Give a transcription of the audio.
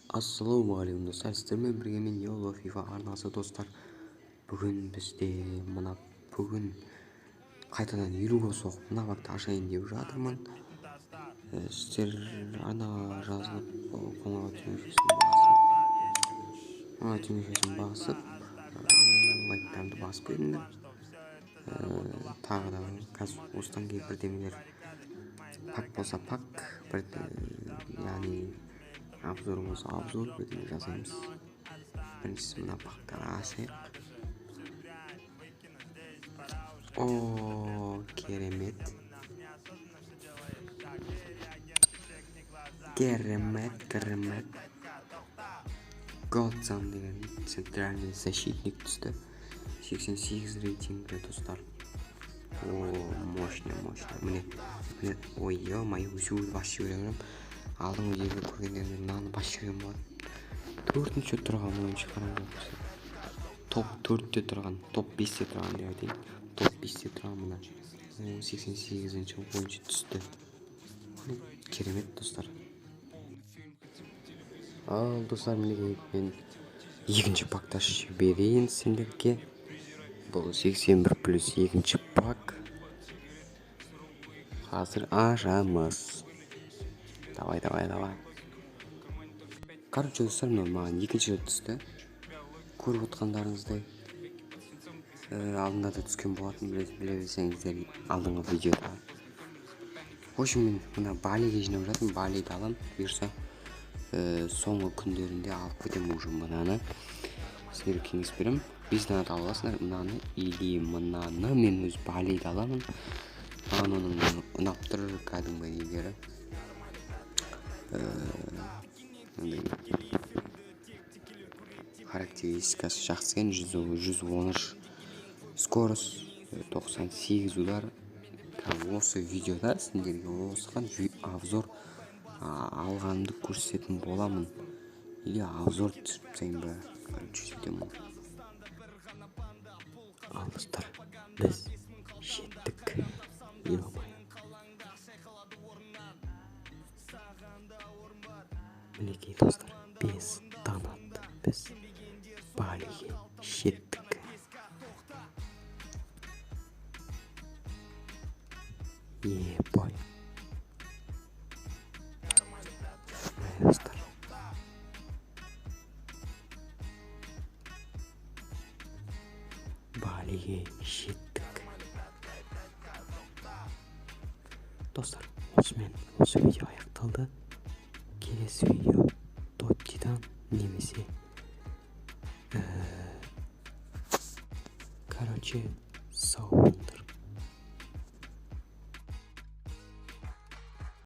Ассалаумағалейкум, достар! Сіздермен бірге мен, Йоло Фифа арнасы. Достар, бүгін бізде мына бүгін қайтадан 50 гол соғып, мына пакты ашайын деп жатырмын. Сіздер арнаға жазылып, қоңырау түймешесін басып, мына түймешесін басып, лайктарыңды басып қойыңдар. Тағы да қазір осыдан кейін бірдемелер, пак болса пак, бір, яғни обзор болса обзор, бірдеме жасаймыз. Біріншісі, мына пактар ашайық. О, керемет, керемет, керемет! Годзан деген центральный защитник түсті, 88 рейтингі, достар. О, мощно, мощно! Міне, міне! Ой, ё-моё, өсуді басып жібере. Алдыңғы видеода көргендеріңіз, мынаны басып жіберген болатын. Төртінші тұрған ойыншы, қараңдар, топ 4-те тұрған, топ 5-те тұрған деп айтайын, топ 5-те тұрған мына 88-ші ойыншы түсті. Керемет, достар! Ал, достар, мінекей, мен екінші пакты ашып жіберейін сендерге. Бұл 81 плюс екінші пак, қазір ашамыз. Давай, давай, давай! Короче, достар, мынау маған екінші рет түсті, көріп отқандарыңыздай. Алдында да түскен болатын, біле білсеңіздер, алдыңғы видеода. В общем, мен мына Балиге жинап жатырмын, Балиді аламын, бұйырса, соңғы күндерінде алып кетемін уже мынаны. Сіздерге кеңес беремін, 5 донат ала аласыңдар мынаны или мынаны. Мен өз Балиді аламын, маған оның ұнап тұр кәдімгі нелері, мындай характеристикасы жақсы екен: 113 скорость, 98 удар. Осы видеода сендерге осыған обзор алғанымды көрсететін боламын или обзор түсіріп тастайын ба, короче, сөйтемін ғой. Ал, достар, біз жеттік, ё-моё! Мінекей, достар, без донат біз Балиге жеттік. Ебой! Міне, достар, Балиге жеттік. Достар, осымен осы видео аяқталды. Келесі видео Тоттидан немесе короче, сау болыңдар.